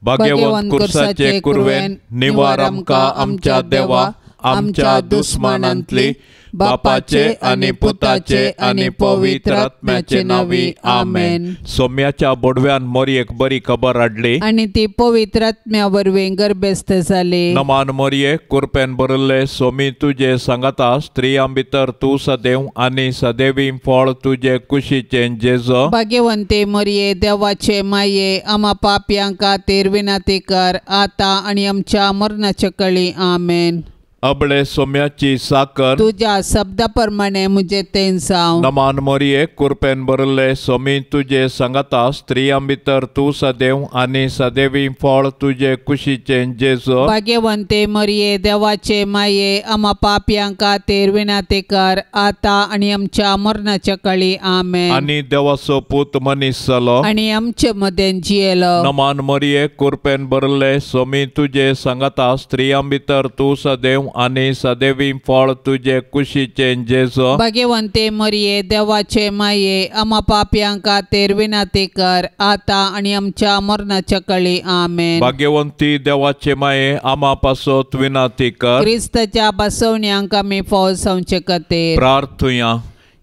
भाग्यवंत कुर्साचे कुरवेन निवार आमकां आमच्या देवा आमच्या दुस्मानांतली बापाचे आनी पुताचे आनी पवित्र आत्म्याचे नांवी आमेन. सोम्याच्या बोडव्यान मोरयेक बरी खबर हाडली आनी ती पवित्र आत्म्या वरवीं गर्भस्थ जाली. नमान मोरये कुरपेन भरिल्ले सोमी तुजे सांगाता स्त्रियां भितर तूं सदैव आनी सदैवी फळ तुजे कुशीचें जेजो. भाग्यवंते मोरये देवाचे माये आमा पापयां खातीर विनंती कर आतां आनी आमच्या मरणाच्या कळी आमेन. अबळे सोम्याची साकर तुज्या शब्दा प्रमाणे मुझे तें जावं. नमान मोरये कुरपेन भरिल्ले सोमी तुजे सांगाता स्त्रियां भितर तूं सदैव आनी सदैवी फळ तुजे कुशीचें जेजो. भाग्यवंते मोरये देवाचे माये आमा पापयां खातीर विनंती कर आतां आनी आमच्या मरणाच्या कळी आमेन. आनी देवाचो पूत मनीस जालो आनी आमचे मदें जियेलो. नमान मोरये कुरपेन भरिल्ले सोमी तुजे सांगाता स्त्रियां भितर तूं सदैव आनी सदैवी फळ तुजे कुशीचें जेजो. भाग्यवंते मोरये देवाचे माये आमा पापयां खातीर विनंती कर आतां आनी आमच्या मरणाच्या कळी आमेन. भाग्यवंती देवाचे माये आमा पासत विनंती कर. क्रिस्ताच्या बसवण्यांक आमी फाव जावचे खातीर प्रार्थुया.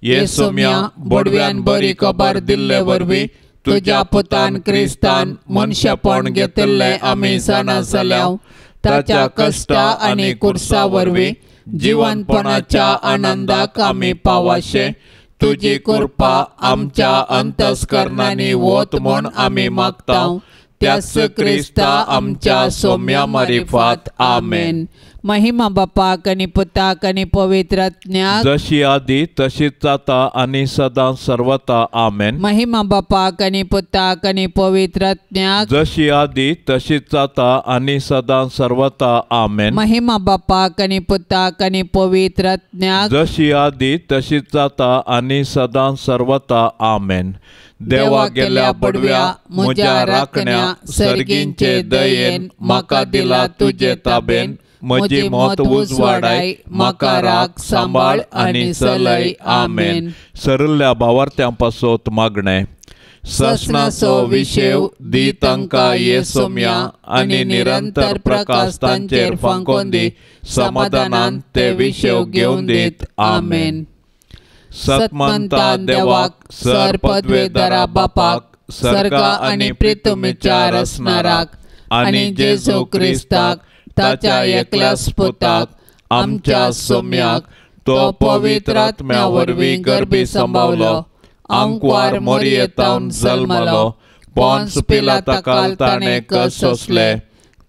ये सोम्या बोडव्यान बरी खबर दिल्ले वरवीं तुज्या पुतान क्रिस्तान मनशेपण घेतिल्लें आमी जाणा जाल्या. ताच्या कश्टा आनी कुर्सा वरवीं जिवनपणाच्या आनंदाक आमी पावाशे तुजी कृपा आमच्या अंतस्करणांनी वत म्हूण आमी मागता. त्याच क्रिस्ता आमच्या सोम्या मारिफात आमेन. महिमा बापाक आनी पुताक आनी पवित्र आत्म्याक जशी आदी तशीच जाता आनी सदां सर्वता आमेन. महिमा बापाक आनी पुताक आनी पवित्र आत्म्याक जशी आदी तशीच जाता आनी सदां सर्वता आमेन. महिमा बापाक आनी पुताक आनी पवित्र आत्म्याक जशी आदी तशीच जाता आनी सदां सर्वता आमेन. देवा गेल्या बडव्या म्हज्या राखण्या सर्गींचे दयेन म्हाका दिला तुजे ताबेन म्हजी मत उजवाडाय म्हाका राख सांबाळ आनी चलय आमेन. सरल्या भावार्थ्यां पासत मागणें. ससनाचो विशेव दी तांकां ये सोम्या आनी निरंतर प्रकाश तांचेर फांकोन दी समाधानान ते विशेव घेवन दीत आमेन. सतमंता देवाक सर पदवेदारा बापाक सर्गा आनी प्रितुमीच्या रसनाराक आनी जेजू क्रिस्ताक ताच्या एकल्याच पुताक आमच्या सोम्याक तो पवित्र आत्म्या वरवीं गर्भी सांबावलो आंकवार मोरयेतावन जल्मलो पोन्स पिलाता ताणें कस सोंसले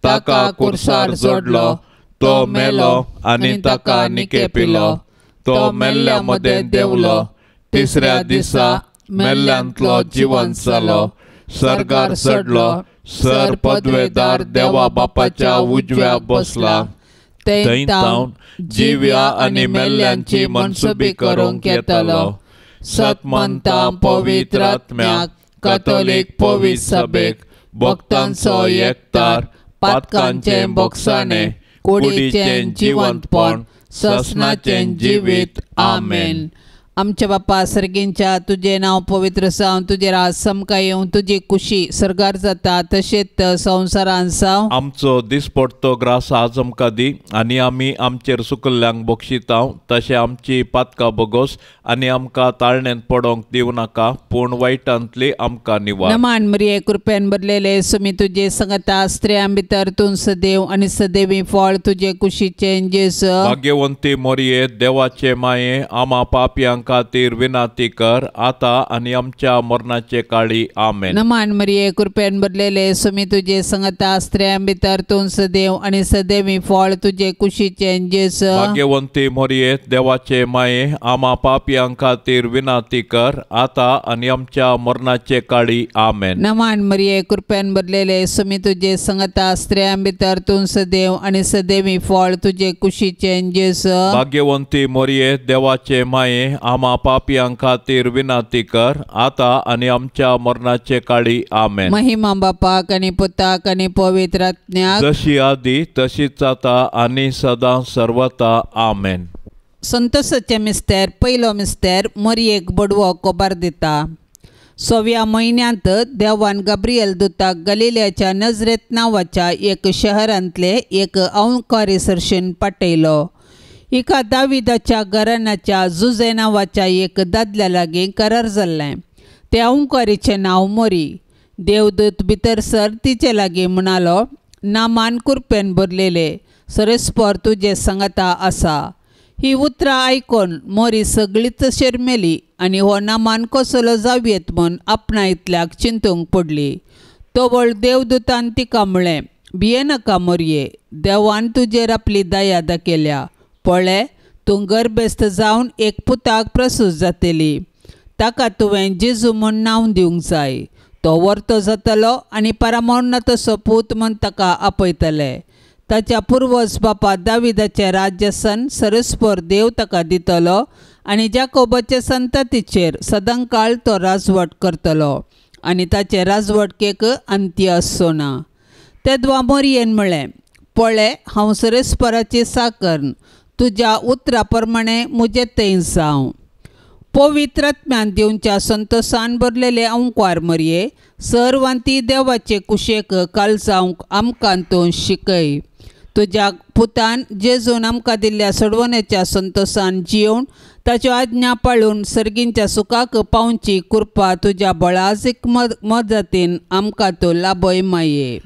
ताका कुर्सार जोडलो तो मेलो आनी ताका निके पिलो तो मेल्ल्या मदें देंवलो तिसऱ्या दिसा मेल्ल्यांतलो जिवंत जालो सर्गार चडलो सर पदवेदार देवा बापाच्या उजव्या बसला थंय तावन जिव्या आनी मेल्ल्यांची मनसुबी करूंक येतलो. सतमंता पवित्र आत्म्याक कथोलीक पवित्र सभेक भक्तांचो एकतार पातकांचें बोगसाणें कुडीचें जिवंतपण ससनाचें जिवीत आमेन. आमच्या बापा सर्गींच्या तुजें नांव पवित्र जावं तुजें राज समकां येवं तुजी कुशी सर्गार जाता तशेंच संवसारान जावं. आमचो दिसपडतो ग्रास आज आमकां दी आनी आमी आमचेर सुकल्ल्यांक बक्षितां तशें आमची पातकां बोगोस आनी आमकां ताळण्यांत पडोंक दिवं नाका पूण वायटांतली आमकां निवार. नमान मरिये कृपेन भरलेले सुमी तुजे संगता स्त्रियां भितर तूं सदैव आनी सदैवी फळ तुजे कुशीचें जेजू. भाग्यवंती मोरये देवाचे माये आमा पापयांक खातीर विनंती कर आता आनी आमच्या मरणाचे काळी आमेन. नमान मरिये कृपेन भरलेले सुमी तुजे संगता स्त्रियां भितर तूं सदैव आनी सदैवी फळ तुजे कुशीचें जेजू. भाग्यवंती मोरये देवाचे माये आमा पापयां खातीर विनंती कर आता आनी आमच्या मरणाचे काळी आमेन. नमान मरिये कृपेन भरलेले सुमी तुजे संगता स्त्रियां भितर तूं सदैव आनी सदैवी फळ तुजे कुशीचें जेजू. भाग्यवंती मोरये देवाचे माये आमा पापयां खातीर विनंती कर आता आनी आमच्या मरणाचे काळी आमेन. महिमा बापाक आनी पुताक आनी पवित्र आत्म्याक जशी आदी तशीच आता आनी सदां सर्वता आमेन. संतोषाचे मिस्तेर पयलो मिस्तेर मोरयेक बडवो कोबार दिता. सव्या म्हयन्यांत देवान गाब्रियल दुताक गलिलियाच्या नजरेत नांवाच्या एक शहरांतले एक अंवकारी सरशेन पाठयलो. हिका दाविदाच्या घराण्याच्या जुजे नांवाच्या एक दादल्या लागीं करार जाल्लें. ते अंवकारीचें नांव मोरी. देवदूत भितर सर तिचे लागीं म्हणालो, नामान कुरपेन भरलेले सरेस्पर तुजे सांगाता आसा. ही उतरां आयकून मोरी सगळीच शेरमेली आनी हो नामान कसलो जावयेत म्हूण आपणा इतल्याक चिंतूंक पडली. तवळ देवदूतान तिका म्हळें, भियेनाका मोरये, देवान तुजेर आपली दया दाखयल्या. पळय, तूं गर्भेस्त जावन एक पुताक प्रसूत जातली. ताका तुवें जेजू म्हूण नांव दिवंक जाय. तो वर्तो जातलो आनी परामोन्नताचो पूत म्हूण ताका आपयतले. ताच्या पुर्वज बापा दाविदाचें राज्यसन सरस्पर देव ताका दितलो आनी जाकोबाचे संततीचेर सदांकाळ तो राजवट करतलो आनी ताचे राजवटकेक अंत्य आसचो ना. तेदवा मोरयेन म्हळें, पळय, हांव सरस्पराची साकर, तुज्या उतरा प्रमाणें म्हजें थंय जावं. पवित्र आत्म्यान दिवच्या संतोसान भरलेले अंवकार मोरये, सर्वांती देवाचे कुशेक काल जावंक आमकां तूं शिकय. तुज्या पुतान जेजून आमकां दिल्ल्या सोडवण्याच्या संतोसान जियोवन ताच्यो आज्ञा पाळून सर्गींच्या सुखाक पावची कृपा तुज्या बळाजीक मदतीन आमकां तूं लाभय माये.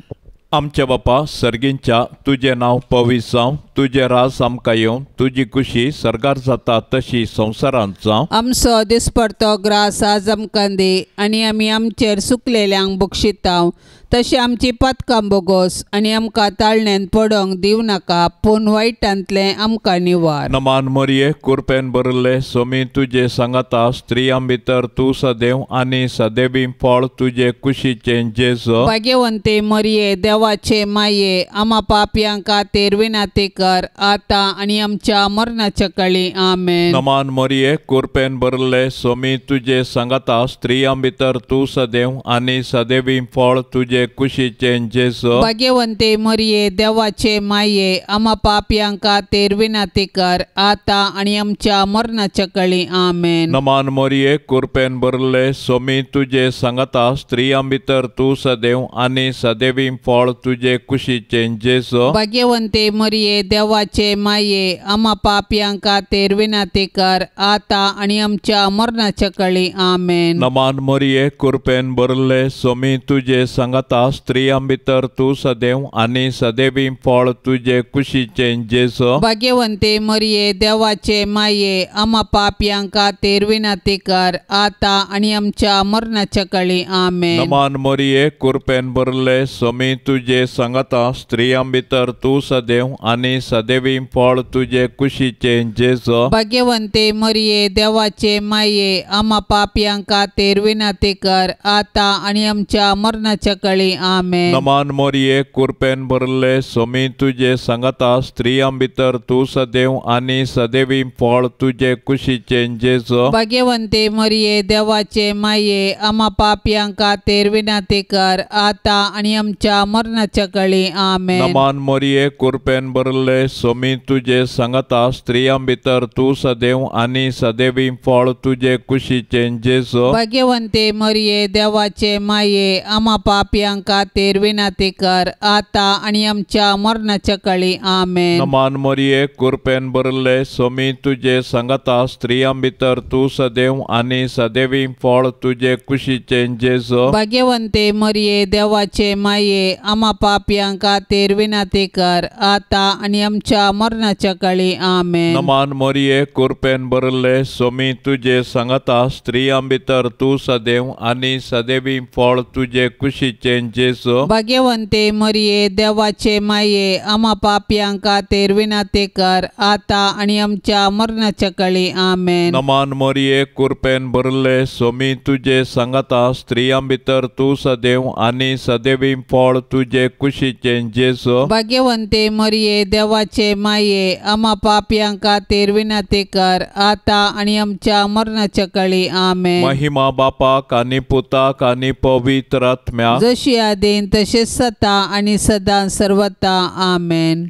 आमच्या बापा सर्गींच्या, तुजें नांव पवित्र जावं, तुजें राज आमकां येवं, तुजी खुशी सर्गार जाता तशी संवसारांत जावं. आमचो दिसपडतो ग्रास आज आमकां दी आनी आमी आमचेर सुकलेल्यांक बक्षितांव तशें आमची पातकां बोगोस आनी आमकां ताळण्यान पडोंक दिवं नाका, पूण वायटांतलें आमकां निवार. नमान मोरये, कुरपेन भरिल्ले सोमी तुजे सांगाता, स्त्रियां भितर तूं सदैव आनी सदैवी फळ तुजे कुशीचें जेजू. भाग्यवंते मोरये, देवाचे माये, आमा पापयां खातीर विनंती कर आतां आनी आमच्या मरणाच्या काळी. आमेन. नमान मोरये, कुरपेन भरिल्ले सोमी तुजे सांगाता, स्त्रियां भितर तूं सदैव आनी सदैवी फळ तुजे कुशीचें जेजू. भाग्यवंते मोरये, देवाचे माये, आमा पापयां खातीर विनंती कर आतां आनी आमच्या मरणाच्या काळी. आमेन. नमान मोरये, कुरपेन भरिल्ले सोमी तुजे सांगाता, स्त्रियां भितर तूं सदैव आनी सदैवी फळ तुजे कुशीचें जेजू. भाग्यवंते मोरये, देवाचे माये, आमा पापयां खातीर विनंती कर आतां आनी आमच्या मरणाच्या काळी. आमेन. नमान मोरये, कुरपेन भरिल्ले सोमी तुजे सांगाता, स्त्रियां भितर तूं सदैव आनी सदैवी फळ तुजे कुशीचें जेजू. भाग्यवंते मोरये, देवाचे माये, आमा पापयां खातीर विनंती कर आतां आनी आमच्या मरणाच्या काळी. आमेन. नमान मोरये, कुरपेन भरिल्ले सोमी तुजे सांगाता, स्त्रियां भितर तूं सदैव आनी सदैवी फळ तुजे कुशीचें जेजू. भाग्यवंते मोरये, देवाचे माये, आमा पापयां खातीर विनंती कर आतां आनी आमच्या मरणाच्या काळी. आमेन. नमान मोरये, कुरपेन भरिल्ले सोमी तुजे सांगाता, स्त्रियां भितर तूं सदैव आनी सदैवी फळ तुजे कुशीचें जेजू. भाग्यवंते मोरये, देवाचे माये, आमा पापयां खातीर विनंती कर आतां आनी आमच्या मरणाच्या काळी. आमेन. नमान मोरये, कुरपेन भरिल्ले सोमी तुजे सांगाता, स्त्रियां भितर तूं सदैव आनी सदैवी फळ तुजे कुशीचें जेजू. भाग्यवंते मोरये, देवाचे माये, आमा पापयां खातीर विनंती कर आतां आनी आमच्या मरणाच्या काळी. आमेन. नमान मोरये, कुरपेन भरिल्ले सोमी तुजे सांगाता, स्त्रियां भितर तूं सदैव आनी सदैवी फळ तुजे कुशीचें जेजू. भाग्यवंते मोरये, देवाचे माये, आमा पापयां खातीर विनंती कर आतां आनी आमच्या मरणाच्या काळी. आमेन. नमान मोरये, कुरपेन भरिल्ले सोमी तुजे सांगाता, स्त्रियां भितर तूं सदैव आनी सदैवी फळ तुजे कुशीचें जेजू. भाग्यवंते मोरये, देवाचे माये, आमा पापयां खातीर विनंती कर आतां आनी आमच्या मरणाच्या काळी. आमेन. नमान मोरये, कुरपेन भरिल्ले सोमी तुजे सांगाता, स्त्रियां भितर तूं सदैव आनी सदैवी फळ तुजे कुशीचें जेजू. भाग्यवंते मोरये, देवाचे माये, आमा पापयां खातीर विनंती कर आतां आनी आमच्या मरणाच्या काळी. आमेन. महिमा बापाक आनी पुताक आनी पवित्र आत्म्याक, जशी आदीन तशेंच सता आनी सदां सर्वता. आमेन.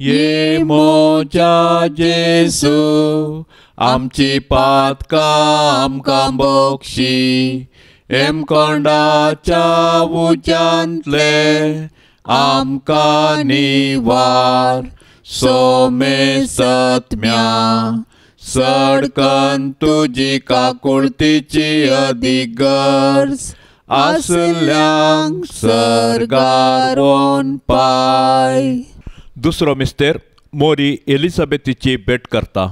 ये मोजा जेजू, आमची पातकां आमकां बक्षी, हेमकोंडाच्या उज्यांतले आमकां निवार सोमेसत्म्या सडकन तुजी काकुळतीची अदीक गरज आसल्यांक सर्गार वोन पाय. दुसरो मिस्तेर मोरी एलिझाबेथीची भेट करता.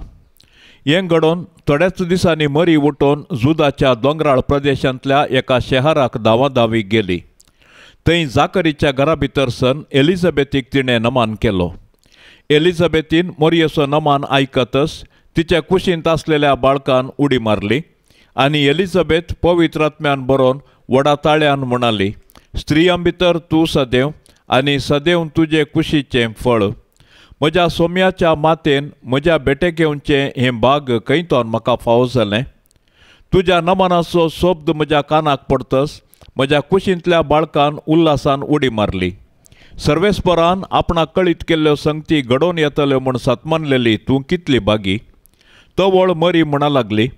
हें घडोवन थोड्याच दिसांनी मरी उठोवन जुदाच्या दोंगराळ प्रदेशांतल्या एका शहराक धांवाधांवी गेली. थंय जाकरीच्या घरा भितर सन एलिझाबेथीक तिणें नमान केलो. एलिझाबेथीन मोरयेचो नमान आयकतच तिच्या कुशींत आसलेल्या बाळकान उडी मारली आनी एलिझाबेथ पवित्र आत्म्यान बरोवन व्हडा ताळ्यान म्हणाली, स्त्रियां भितर तूं सदैव आनी सदैव तुजे कुशीचें फळ. म्हज्या सोम्याच्या मातेन म्हज्या भेटेक येवचें हें भाग खंयतोन म्हाका फावो जालें. तुज्या नमनाचो शब्द म्हज्या कानाक पडतच म्हज्या कुशींतल्या बाळकान उल्हासान उडी मारली. सर्वेस्परान आपणाक कळीत केल्ल्यो संगती घडोवन येतल्यो म्हूण सतमानलेली तूं कितली बागी. तवळ मरी म्हणा लागली,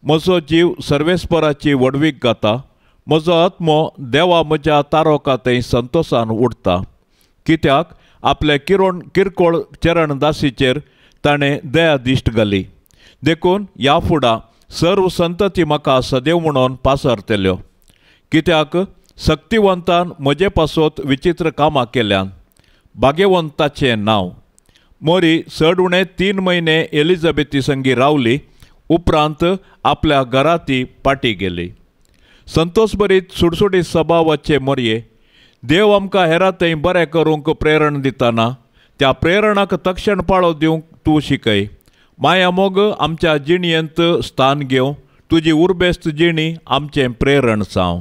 म्हजो जीव सर्वेस्पराची व्हडवीक गाता, म्हजो आत्मो देवा म्हज्या तारोका थंय संतोशान उडटा. कित्याक आपले किरकोळ चरण दासीचेर ताणें दया दिश्ट घाली. देखून ह्या फुडा सर्व संतती म्हाका सदैव म्हणून पासरतल्यो. कित्याक सक्तिवंतान म्हजे पासत विचित्र कामां केल्यान. भाग्यवंताचें नांव. मोरी चड उणें 3 म्हयने एलिझाबेथी संगी रावली. उपरांत आपल्या घरा ती पाटी गेली. संतोषभरीत सुडसुडीत सभावाचे मोरये देव आमकां हेरा थंय बरें करूंक प्रेरण दितना त्या प्रेरणाक तक्षण पाळो दिवंक तूं शिकय. माया मोग आमच्या जिणयेंत स्थान घेवं. तुजी उर्बेस्त जिणी आमचें प्रेरण जावं.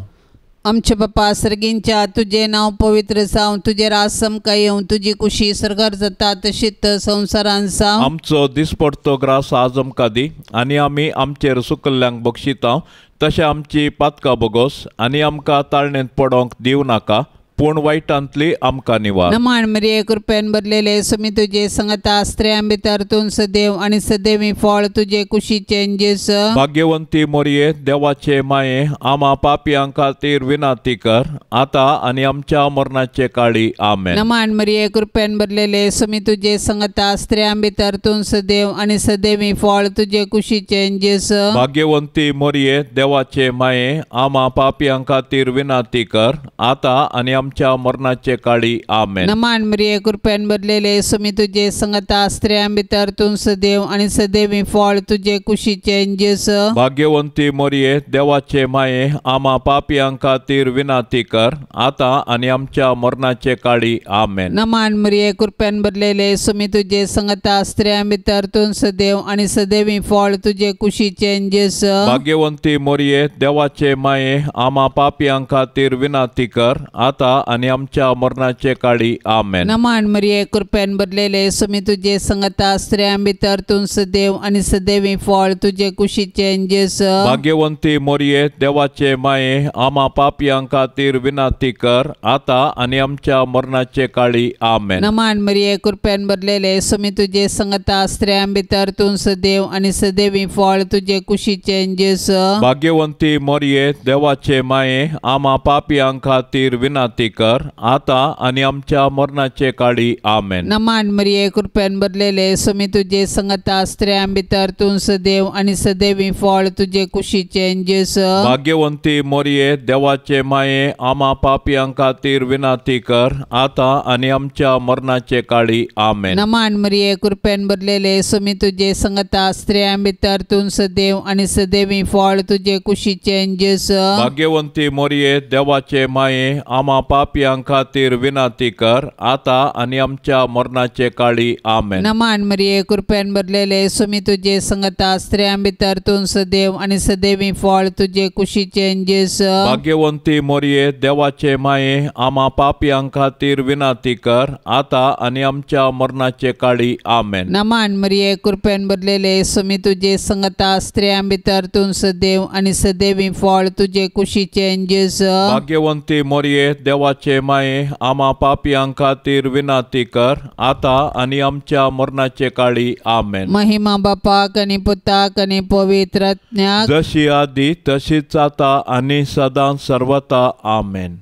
आमचे बापा सर्गींच्या तुजें नांव पवित्र जावं, तुजें राज आमकां येवं, तुजी कुशी सर्गार जाता तशीच संवसारान जावं. आमचो दिसपडतो ग्रास आज आमकां दी आनी आमी आमचेर सुकल्ल्यांक बक्षिता तशें आमची पातकां बोगोस आनी आमकां ताळणेंत पडोंक दिवं नाका, पूण वायटांतली आमकां निवार. नमान मरिये कृपेन भरलेले सुमी तुजे संगता, स्त्रियां भितर तूं सदैव आनी सदैवी फळ तुजे कुशीचें जेस. भाग्यवंती मोरये देवाचे माये आमा पापयां खातीर विनंती कर आतां आनी आमच्या मरणाचे काळी. आमेन. नमान मरिये कृपेन भरलेले सुमी तुजे संगता, स्त्रियां भितर तूं सदैव आनी सदैवी फळ तुजे कुशीचें जेस. भाग्यवंती मोरये देवाचे माये आमा पापयां खातीर विनंती कर आतां आनी आमच्या मरणाचे काळी. आमेन. नमान मरिये कृपेन भरलेले सुमी तुजे संगता, स्त्रियां भितर तूं सदैव आनी सदैवी फळ तुजे कुशीचें जेस. भाग्यवंती मोरये देवाचे माये आमा पापयां खातीर विनंती कर आतां आनी आमच्या मरणाचे काळी. आमेन. नमान मरिये कृपेन भरलेले सुमी तुजे संगता, स्त्रियां भितर तूं सदैव आनी सदैवी फळ तुजे कुशीचें जेस. भाग्यवंती मोरये देवाचे माये आमा पापयां खातीर विनंती कर आतां आनी आमच्या मरणाचे काळी. आमेन. नमान मरिये कृपेन भरलेले सुमी तुजे संगता, स्त्रियां भितर तूं सदैव आनी सदैवी फळ तुजे कुशीचें जेस. भाग्यवंती मोरये देवाचे माये आमा पापयां खातीर विनंती कर आतां आनी आमच्या मरणाचे काळी. आमेन. नमान मरिये कृपेन भरलेले सुमी तुजे संगता, स्त्रियां भितर तूं सदैव आनी सदैवी फळ तुजे कुशीचें जेस. भाग्यवंती मोरये देवाचे माये आमा पापयां खातीर विनंती कर आतां आनी आमच्या मरणाचे काळी. आमेन. नमान मरिये कृपेन भरलेले सुमी तुजे संगता, स्त्रियां भितर तूं सदैव आनी सदैवी फळ तुजे कुशीचें जेस. भाग्यवंती मोरये देवाचे माये आमा पापयां खातीर विनंती कर आतां आनी आमच्या मरणाचे काळी. आमेन. नमान मरिये कृपेन भरलेले सुमी तुजे संगता, स्त्रियां भितर तूं सदैव आनी सदैवी फळ तुजे कुशीचें जेस. भाग्यवंती मोरये देवाचे माये आमा पापयां खातीर विनंती कर आतां आनी आमच्या मरणाचे काळी. आमेन. नमान मरिये कृपेन भरलेले सुमी तुजे संगता, स्त्रियां भितर तूं सदैव आनी सदैवी फळ तुजे कुशीचें जेस. भाग्यवंती मोरये देवाचे माये आमा पापयां खातीर विनंती कर आतां आनी आमच्या मरणाचे काळी. आमेन. नमान मरिये कृपेन भरलेले सुमी तुजे संगता, स्त्रियां भितर तूं सदैव आनी सदैवी फळ तुजे कुशीचें जेस. भाग्यवंती मोरये देवाचे देवाचे माये, आमा पापयां खातीर विनंती कर, आतां आनी आमच्या मरणाचे काळी. आमेन. महिमा बापाक आनी पुताक आनी पवित्र आत्म्याक, जशी आदी तशीच आतां आनी सदां सर्वता. आमेन.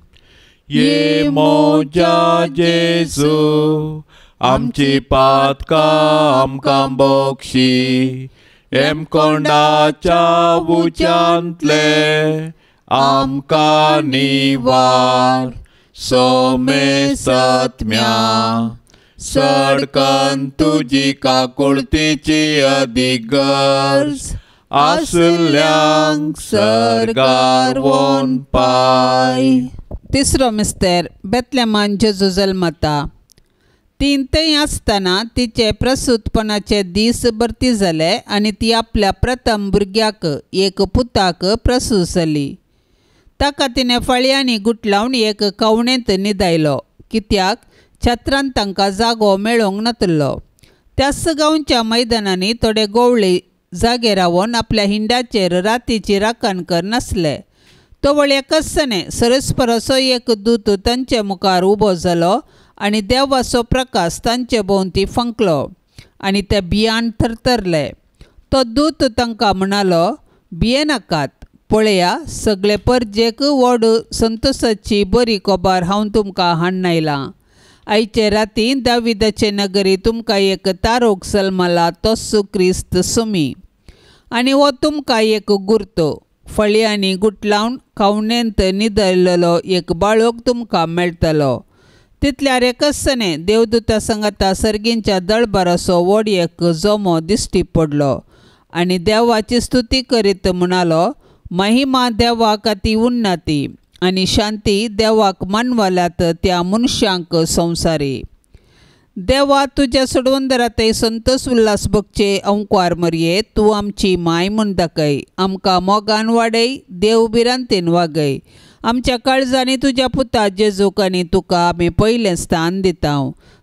ये मोजा जेजू, आमची पातकां आमकां बक्षी, हेमकोंडाच्या उच्यांतले आमकां निवार. सोमे सत्म्या सडकन तुजी काकुळतीची अदीक गरज आसल्यांक सर्गार वोन पाय. तिसरो मिस्तेर, बेतलेमान जेजू जल्मता. ती थंय आसतना तिचे प्रसूतपणाचे दीस भरती जाले आनी ती आपल्या प्रथम भुरग्याक, एक पुताक प्रसूत जाली. ताका तिणें फळयांनी गुटलावन एक कवणेंत न्हिदायलो, कित्याक छत्रांत तांकां जागो मेळोंक नातलो. त्याच गांवच्या मैदानांनी थोडे गोवळे जागे रावन आपल्या हिंडाचेर रातीची राखण करनासले. तवळ एकच सरस्पराचो एक दूत तांचे मुखार उबो जालो आनी देवाचो प्रकाश तांचे भोंवती फंकलो आनी ते भियान थरथरले. तो दूत तांकां म्हणालो, भियेनाकात, पळया सगळे परजेक व्हड संतोशाची बरी खबर हांव तुमकां हाडून आयलां. आयचे राती दाविदाचे नगरी तुमकां एक तारोक जल्मला, तोच क्रिस्त सुमी. आनी हो तुमकां एक गुर्तो, फळयांनी गुटलावन खावणेंत न्हिदयलेलो एक बाळक तुमकां मेळटलो. तितल्यार एकच देवदूता सांगाता सर्गींच्या दळबाराचो व्हड एक जमो दिश्टी पडलो आनी देवाची स्तुती करीत म्हणालो, महिमा देवाक अती उन्नती आनी शांती देवाक मानवल्यात त्या मनशांक संवसारी. देवा, तुज्या सोडवंदरातय संतोष उल्हास भोगचे अंकवार मरये, तूं आमची माय म्हूण दाखय, आमकां मोगान वाडय, देव भिरांतेन वागय. आमच्या काळजांनी तुज्या पुता जेजूक आनी तुका आमी पयलें स्थान दिता.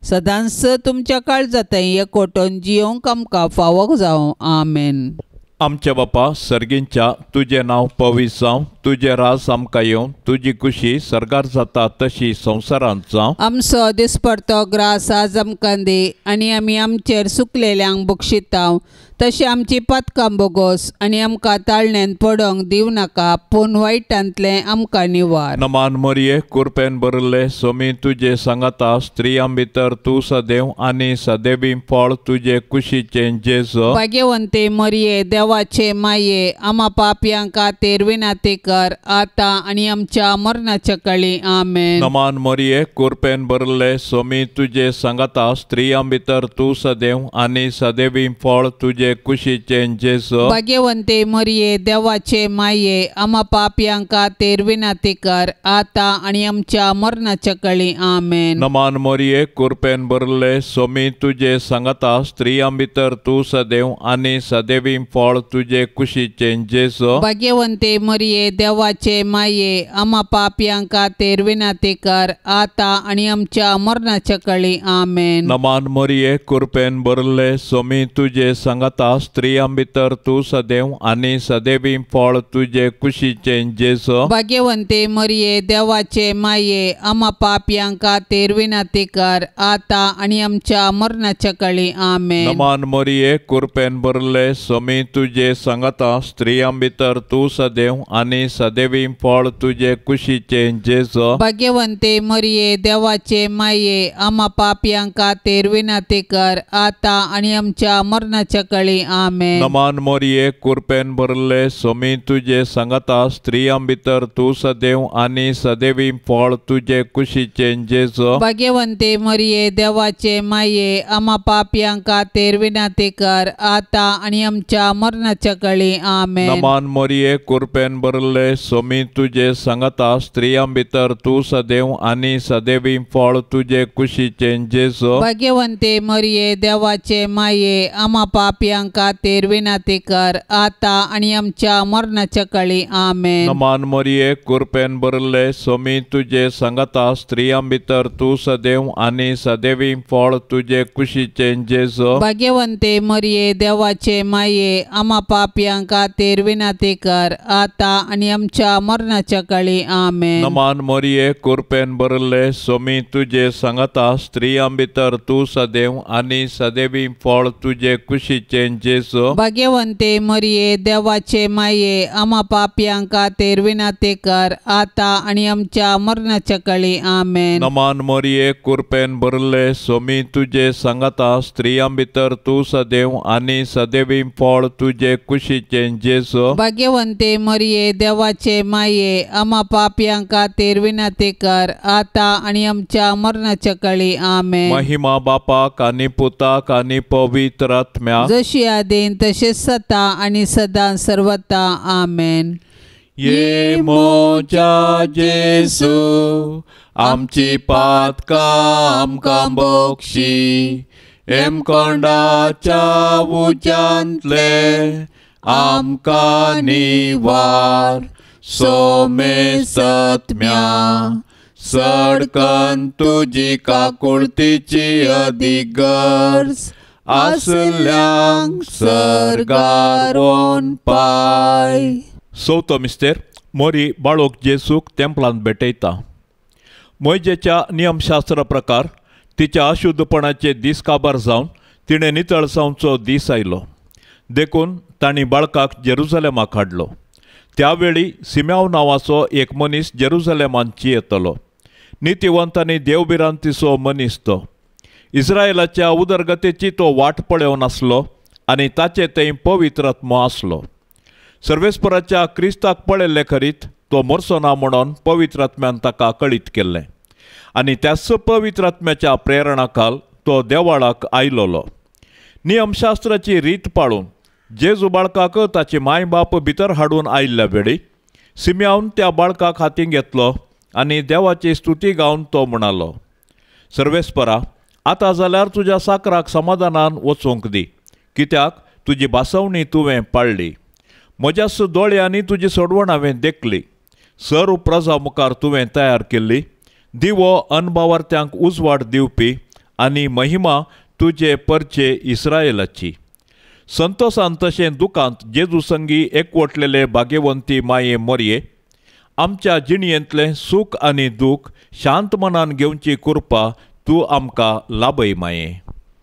सदांच तुमच्या काळजांतय एकवटून जियोंक आमकां फावो जावं. आमेन. आमच्या बापा सर्गींच्या, तुजें नांव पवित्र जावं, तुजें राज आमकां येवं, तुजी खुशी सर्गार जाता तशी संवसारांत जावं. आमचो दिसपडतो ग्रास आज आमकां दी आनी आमी आमचेर सुकलेल्यांक बक्षिताव तशें आमची पातकां बोगोस आनी आमकां ताळण्यांत पडोंक दिवं नाका, पूण वायटांतलें आमकां निवार. नमान मरये, कुरपेन भरिल्ले सोमी तुजे सांगाता, स्त्रियां भितर तूं सदैव आनी सदैवी फळ तुजे कुशीचें जेजू. भाग्यवंते मरये, देवाचे माये, आमा पापयां खातीर विनंती कर, आतां आनी आमच्या मरणाच्या काळी. आमेन. नमान मरये, कुरपेन भरिल्ले सोमी तुजे सांगाता, स्त्रियां भितर तूं सदैव आनी सदैवी फळ तुजे कुशीचें जेजू. भाग्यवंते मरये, देवाचे माये, आमा पापयां खातीर विनंती कर, आतां आनी आमच्या मरणाच्या काळी. आमेन. नमान मरये, कुरपेन भरिल्ले सोमी तुजे सांगाता, स्त्रियां भितर तूं सदैव आनी सदैवी फळ तुजे कुशीचें जेजू. भाग्यवंते मरये, देवाचे माये, आमा पापयां खातीर विनंती कर, आतां आनी आमच्या मरणाच्या काळी. आमेन. नमान मरये, कुरपेन भरिल्ले सोमी तुजे सांगाता, स्त्रियां भितर तूं सदैव आनी सदैवी फळ तुजे कुशीचें जेजू. भाग्यवंते मरये, देवाचे माये, आमा पापयां खातीर विनंती कर, आतां आनी आमच्या मरणाच्या काळी. आमेन. नमान मरये, कुरपेन भरिल्ले सोमी तुजे सांगाता, स्त्रियां भितर तूं सदैव आनी सदैवी फळ तुजे कुशीचें जेजू. भाग्यवंते मरये, देवाचे माये, आमा पापयां खातीर विनंती कर, आतां आनी आमच्या मरणाच्या काळी. आमेन. नमान मरये, कुरपेन भरिल्ले सोमी तुजे सांगाता, स्त्रियां भितर तूं सदैव आनी सदैवी फळ तुजे कुशीचें जेजू. भाग्यवंते मरये, देवाचे माये, आमा पापयां खातीर विनंती कर, आतां आनी आमच्या मरणाच्या काळी. आमेन. नमान मरये, कुरपेन भरिल्ले सोमी तुजे सांगाता, स्त्रियां भितर तूं सदैव आनी सदैवी फळ तुजे कुशीचें जेजू. भाग्यवंते मरये, देवाचे माये, आमा पापयां पापयां खातीर विनंती कर आतां आनी आमच्या मरणाच्या काळी. आमेन. नमान मरिये, कृपेन भरिल्ले, स्वामी तुजे सांगाता, स्त्रियां भितर तूं सदैव आनी सदैवी फळ तुजे कुशीचें जेजू. भाग्यवंते मरिये, देवाचे माये, आमा पापयां खातीर विनंती कर आतां आनी आमच्या मरणाच्या काळी. आमेन. नमान मरिये, कृपेन भरिल्ले, स्वामी तुजे सांगाता, स्त्रियां भितर तूं सदैव आनी सदैवी फळ तुजे कुशीचें जेजू. भाग्यवंते मरिये, देवाचे माये, आमा पापयां खातीर विनंती कर आतां आनी आमच्या मरणाच्या काळी. आमेन. नमान मरिये, कृपेन भरिल्ले, स्वामी तुजे सांगाता, स्त्रियां भितर तूं सदैव आनी सदैवी फळ तुजे कुशीचें जेजू. भाग्यवंते मरिये, देवाचे माये, आमा पापयां खातीर विनंती कर आतां आनी आमच्या मरणाच्या काळी. आमेन. महिमा बापाक आनी पुताक आनी पवित्र आत्म्याक, जशी आदीन तशेंच सता आनी सदां सर्वता. आमेन. ये म्हज्या जेजू, आमची पातकां आमकां बक्षी, हेमकोंडाच्या उज्यांतले आमकां निवार, सोमेसत्म्या सडकन तुजी काकुळतीची अदीक गरज आसल्यांक सर्गार वोन पाय. चवथो मिस्तेर. मोरी बाळोक जेसूक तेंपलांत भेटयता. मोयजेच्या नियमशास्त्रा प्रकार तिच्या अशुद्धपणाचे दीस काबार जावन तिणें नितळ जावचो दीस आयलो, देखून तांणी बाळकाक जेरुजलेमाक हाडलो. त्या वेळी सिम्याव नांवाचो एक मनीस जेरुजलेमांत जियेतलो. नितिवंत आनी देवभिरांतीचो मनीस तो. इस्रायलाच्या उदरगतीची तो वाट पळोवन आसलो आनी ताचे थंय पवित्र आत्मो आसलो. सर्वेस्पराच्या क्रिस्ताक पळयल्ले खरीत तो मरचो ना म्हणून पवित्र आत्म्यान ताका कळीत केल्लें आनी त्याच पवित्र आत्म्याच्या प्रेरणाखाल तो देवाळाक आयलोलो. नियमशास्त्राची रीत पाळून जेजू बाळकाक ताची माय बाप भितर हाडून आयिल्ल्या वेळी सिम्यावन त्या बाळकाक हातीं घेतलो आनी देवाची स्तुती गावन तो म्हणालो, सर्वेस्परा, आतां जाल्यार तुज्या साकराक समाधानान वचूंक दी, कित्याक तुजी भासवणी तुवें पाळ्ळी. म्हज्याच दोळ्यांनी तुजी सोडवण हांवें देखली. सर्व प्रजा मुखार तुवें तयार केल्ली दिवो अनभावार्थ्यांक उजवाड दिवपी आनी महिमा तुजे परचे इस्रायलाची. संतोसान तशें दुकांत जेजू संगी एकवटलेले भाग्यवंती माये मोरये, आमच्या जिणयेंतलें सूख आनी दूख शांत मनान घेवची कृपा तूं आमकां लाभय माये.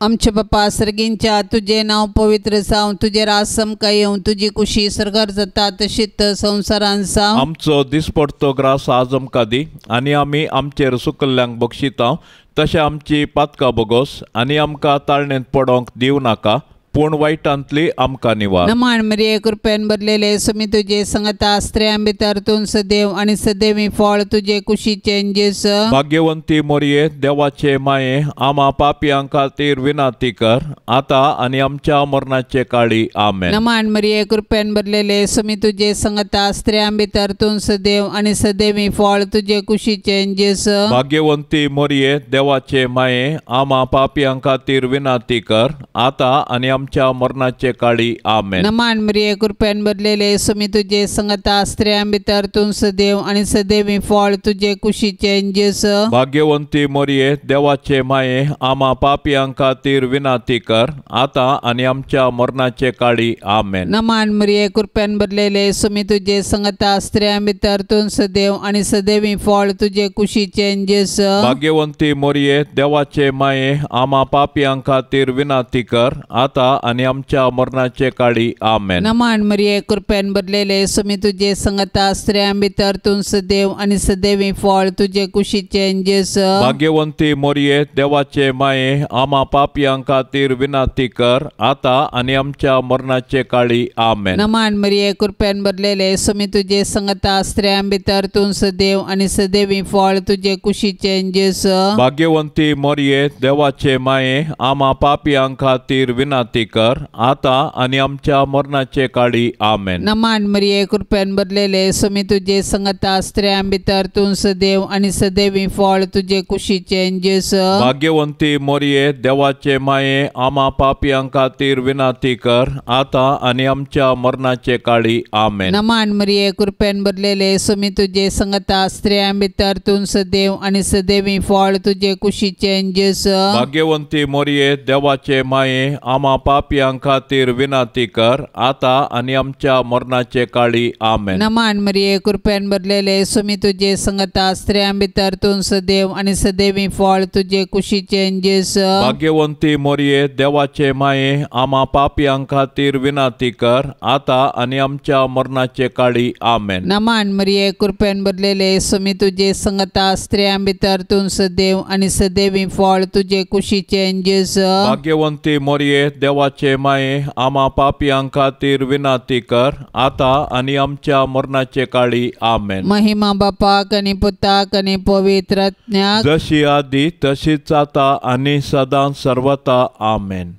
आमचे बापा सर्गींच्या, तुजें नांव पवित्र जावं, तुजें राज आमकां येवं, तुजी कुशी सर्गार जाता तशीच संवसारान जावं. आमचो दिसपडतो ग्रास आज आमकां दी आनी आमी आमचेर सुकल्ल्यांक बक्षिता तशें आमची पातकां बोगोस आनी आमकां ताळणेंत पडोंक दिवं नाका, पूण वायटांतली आमकां निवार. नमान मरिये, कृपेन भरलेले, स्वामी तुजे संगता, स्त्रियां भितर तूं सदैव आनी सदैवी फळ तुजे कुशीचें जेजू. भाग्यवंती मोरये, देवाचे माये, आमा पापयां खातीर विनंती कर आतां आनी आमच्या मरणाचे काळी. आमेन. नमान मरिये, कृपेन भरलेले, स्वामी तुजे संगता, स्त्रियां भितर तूं सदैव आनी सदैवी फळ तुजे कुशीचें जेजू. भाग्यवंती मोरये, देवाचे माये, आमा पापयां खातीर विनंती कर आतां आनी आमच्या मरणाचे काळी. आमेन. नमान मरिये, कृपेन भरलेले, स्वामी तुजे संगता, स्त्रियां भितर तूं सदैव आनी सदैवी फळ तुजे कुशीचें जेजू. भाग्यवंती मोरये, देवाचे माये, आमा पापयां खातीर विनंती कर आतां आनी आमच्या मरणाचे काळी. आमेन. नमान मरिये, कृपेन भरलेले, स्वामी तुजे संगता, स्त्रियां भितर तूं सदैव आनी सदैवी फळ तुजे कुशीचें जेजू. भाग्यवंती मोरये, देवाचे माये, आमा पापयां खातीर विनंती कर आतां आनी आमच्या मरणाचे काळी. आमेन. नमान मरिये, कृपेन भरलेले, स्वामी तुजे संगता, स्त्रियां भितर तूं सदैव आनी सदैवी फळ तुजे कुशीचें जेजू. भाग्यवंती मोरये, देवाचे माये, आमा पापयां खातीर विनंती कर आतां आनी आमच्या मरणाचे काळी. आमेन. नमान मरिये, कृपेन भरलेले, स्वामी तुजे संगता, स्त्रियां भितर तूं सदैव आनी सदैवी फळ तुजे कुशीचें जेजू. भाग्यवंती मोरये, देवाचे माये, आमा पापयां खातीर विनंती विनाती कर आतां आनी आमच्या मरणाचे काळी आमेन। नमान मरिये कृपेन भरलेले स्वामी तुजे संगता स्त्रियां भितर तूं सदैव आनी सदैवी फळ तुजे कुशीचे जेजू। भाग्यवंती मोरये देवाचे माये आमा पापयां खातीर विनाती कर आतां आनी आमच्या मरणाचे काळी आमेन। नमान मरिये कृपेन भरलेले स्वामी तुजे संगता स्त्रियां भितर तूं सदैव आनी सदैवी फळ तुजे कुशीचे जेजू। भाग्यवंती मोरये देवाचे माये आमा पापयां खातीर विनाती कर आतां आनी आमच्या मरणाचे काळी आमेन। नमान मरिये कृपेन भरलेले स्वामी तुजे संगता स्त्रियां भितर तूं सदैव आनी सदैवी फळ तुजे कुशीचे जेजू। भाग्यवंती मोरये देवाचे माये आमा पापयां खातीर विनाती कर आतां आनी आमच्या मरणाचे काळी आमेन। नमान मरिये कृपेन भरलेले स्वामी तुजे संगता स्त्रियां भितर तूं सदैव आनी सदैवी फळ तुजे कुशीचे जेजू। भाग्यवंती मोरये देवाचे माये आमा पापयां खातीर विनाती कर आतां आनी आमच्या मरणाचे काळी आमेन। महिमा बापाक आनी पुताक आनी पवित्र आत्म्याक जशी आदी तशीच आता आनी सदां सर्वता आमेन।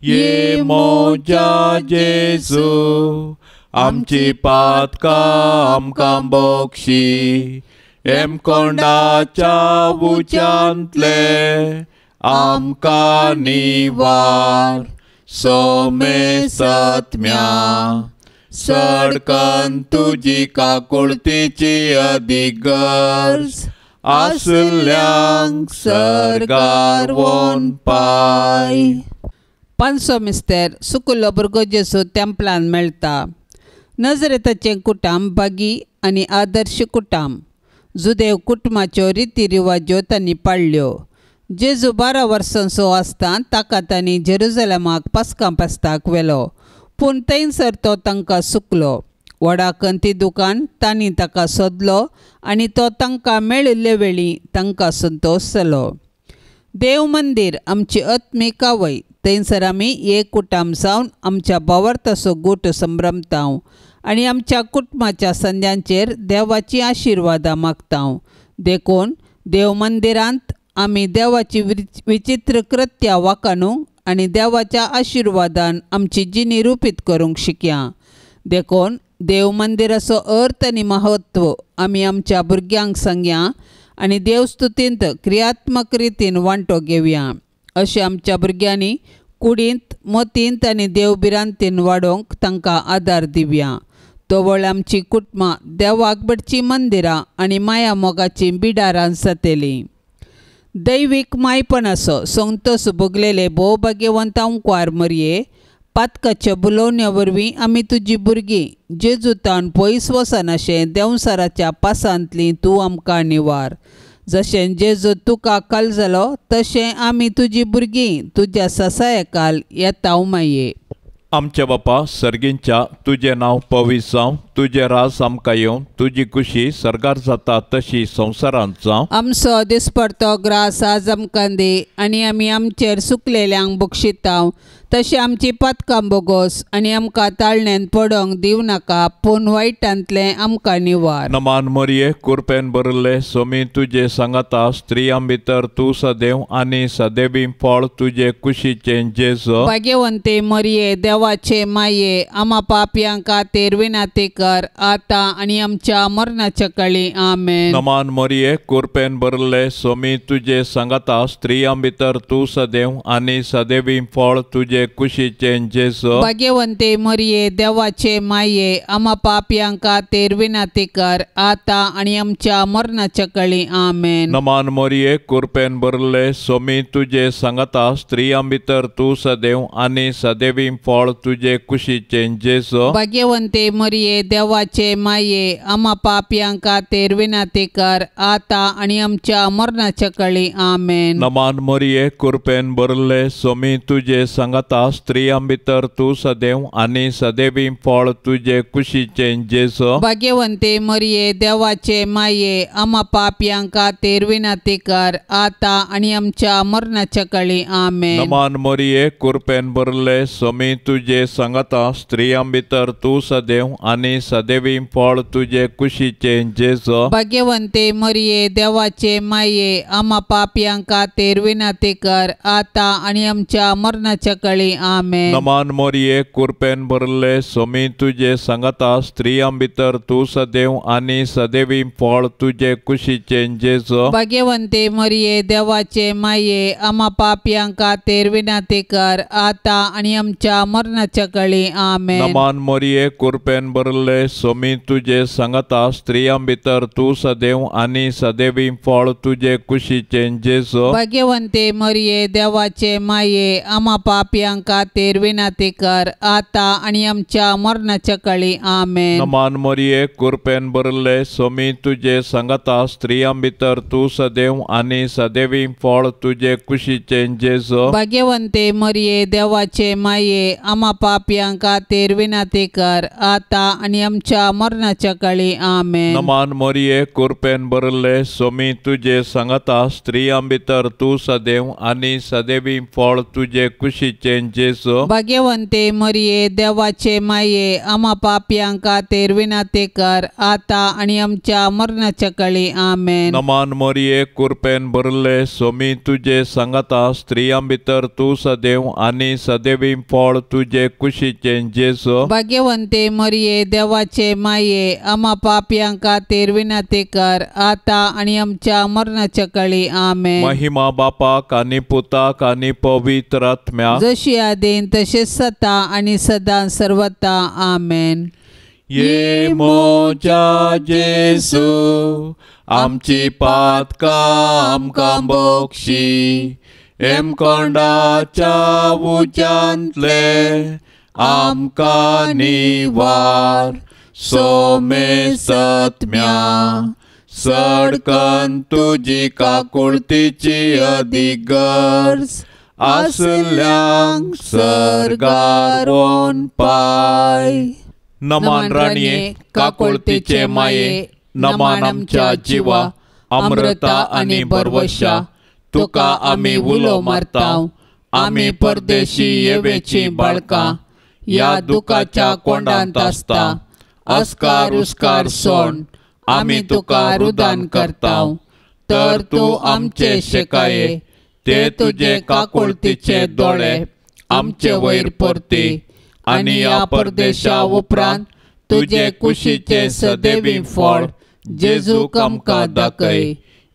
ये मोजा जेजू आमची पातकां आमकां बक्षी हेमकोंडाच्या उच्यांतले आमकां निवार सोमे सत्म्या सडकन तुजी काकुळतीची अदीक गरज आसल्यांक सर्गार वोन पाय। पांचसो मिस्तेर सुकुल्लो भुरगो जेजू तेंपलान मेळटा। नजरेताचें कुटाम बागी आनी आदर्श कुटाम जुदेव कुटुंबाच्यो रिती रिवाज्यो तांणी पाळ्ळ्यो। जेजू 12 वर्सांचो आसतना ताका तांणी जेरुजलमाक पास्कां पास्ताक व्हेलो पूण थंयसर तो तांकां सुकलो। व्हडा कंती दुकान तांणी ताका सोदलो आनी तो तांकां मेळिल्ले वेळी तांकां संतोश जालो। देव मंदीर आमची आत्मीक आवय थंयसर आमी एक कुटाम जावन आमच्या भावार्थाचो गूट संभ्रमता आनी आमच्या कुटुंबाच्या संद्यांचेर देवाची आशिर्वादां मागता। देखून देव मंदिरांत आमी देवाची विचित्र कृत्या वाकाणू आनी देवाच्या आशिर्वादान आमची जिणी रुपीत करूंक शिकया। देखून देव मंदिराचो अर्थ आनी महत्व आमी आमच्या भुरग्यांक सांगया आनी देवस्तुतींत क्रियात्मक रितीन वांटो घेवया। अशें आमच्या भुरग्यांनी कुडींत मतींत आनी देवभिरांतीन वाडोवंक तांकां आदार दिवया। तवळ आमची कुटुंबां देवाक भटची मंदिरां आनी माया मोगाचीं बिडारां जातलीं। दैवीक मायपणाचो संतोष भोगलेले भोव भाग्यवंत अंकवार मरये पातकाच्या बुलोवण्या वरवीं आमी तुजी भुरगीं जेजूतान पयस वचनाशें देंवसाराच्या पासांतली तूं आमकां निवार। जशें जेजू तुका काल जालो तशें आमी तुजी भुरगीं तुज्या ससायकाल येता माये। आमच्या बापा सर्गींच्या तुजें नांव पवित्र जावं, तुजें राज आमकां येवं, तुजी खुशी सर्गार जाता तशी संवसारांत जावं। आमचो दिसपडतो ग्रास आज आमकां दी आनी आमी आमचेर सुकलेल्यांक बक्षिताव तशें आमची पातकां बोगोस आनी आमकां ताळण्यान पडोंक दिवं नाका पूण वायटांतलें आमकां निवार। नमान मरिये कुरपेन भरिल्ले स्वामी तुजे सांगाता स्त्रियां भितर तूं सदैव आनी सदैवी फळ तुजे कुशीचें जेजू। भाग्यवंते मरिये देवाचे माये आमा पापयां खातीर विनाती कर आतां आनी आमच्या मरणाच्या काळी आमेन। नमान मरिये कुरपेन भरिल्ले स्वामी तुजे सांगाता स्त्रियां भितर तूं सदैव आनी सदैवी फळ तुजे कुशीचें जेजू। भाग्यवंते मरिये देवाचे माये आमा पापयां खातीर विनाती कर आतां आनी आमच्या मरणाच्या काळी आमेन। नमान मरिये कुरपेन भरिल्ले स्वामी तुजे सांगाता स्त्रियां भितर तूं सदैव आनी सदैवी फळ तुजे कुशीचें जेजू। भाग्यवंते मरिये देवाचे माये आमा पापयां खातीर विनाती कर आतां आनी आमच्या मरणाच्या काळी आमेन। नमान मरिये कुरपेन भरिल्ले स्वामी तुजे सांगाता स्त्रियां भितर तूं सदैव आनी सदैवी फळ तुजे कुशीचें जेजू। भाग्यवंते मरिये देवाचे माये आमा पापयां खातीर विनाती कर आतां आनी आमच्या मरणाच्या काळी आमेन। नमान मरिये कुरपेन भरिल्ले स्वामी तुजे सांगाता स्त्रियां भितर तूं सदैव आनी सदैवी फळ तुजे कुशीचें जेजू। भाग्यवंते मरिये देवाचे माये आमा पापयां खातीर विनाती कर आतां आनी आमच्या मरणाच्या काळी कळी आमेन। नमान मोरये कुरपेन भरले सोमी तुजे सांगाता स्त्रियां भितर तूं सदैव आनी सदैवी फळ तुजे कुशीचें जेजू। भाग्यवंते मरिये देवाचे माये आमा पापयां खातीर विनंती कर आतां आनी आमच्या मरणाच्या कळी आमेन। नमान मोरये कुरपेन भरले सोमी तुजे सांगाता स्त्रियां भितर तूं सदैव आनी सदैवी फळ तुजे कुशीचें जेजू। भाग्यवंते मरिये देवाचे माये आमा पापयां खातीर विनंती कर आतां आनी आमच्या मरणाच्या कळी आमेन। नमान मोरये कुरपेन भरले सोमी तुजे सांगाता स्त्रियां भितर तूं सदैव आनी सदैवी फळ तुजे कुशीचें जेजू। भाग्यवंते मरिये देवाचे माये आमा पापयां खातीर विनंती कर आतां आनी आमच्या मरणाच्या कळी आमेन। नमान मोरये कुरपेन भरले सोमी तुजे सांगाता स्त्रियां भितर तूं सदैव आनी सदैवी फळ तुजे कुशीचें जेजू। भाग्यवंते मरिये देवाचे माये आमा पापयां खातीर विनंती कर आतां आनी आमच्या मरणाच्या कळी आमेन। नमान मोरये कुरपेन भरले सोमी तुजे सांगाता स्त्रियां भितर तूं सदैव आनी सदैवी फळ तुजे कुशीचें जेजू। भाग्यवंते मरिये देवाचे माये आमा पापयां खातीर विनंती कर आतां आनी आमच्या मरणाच्या कळी आमेन। महिमा बापाक आनी पुताक आनी पवित्र आत्म्याक, जशी आदीन तशेंच सता आनी सदां सर्वता आमेन। ये मोजा जेजू आमची पातकां आमकां बक्षी, हेमकोंडाच्या उज्यांतले आमकां निवार, सोमेसत्म्या सडकन तुजी काकुळतीची अदीक गरज आसल्यांक सर्गार वोन पाय। नमान राणये काकुळतीचे माये, नमान आमच्या जिवा अमृता आनी भरवशा, तुका आमी उलो मारता, आमी परदेशी येवेची बाळकां ह्या दुखाच्या कोंडांत आसता, अस्कार उस्कार सोंड आमी तुका रुदान करता, तर तूं आमचे शेकाये ते तुजे काकुळतीचे दोळे आमचे वयर परती आनी ह्या परदेशा उपरांत तुजे कुशीचे सदैवी फळ जेजूक आमकां दाखय।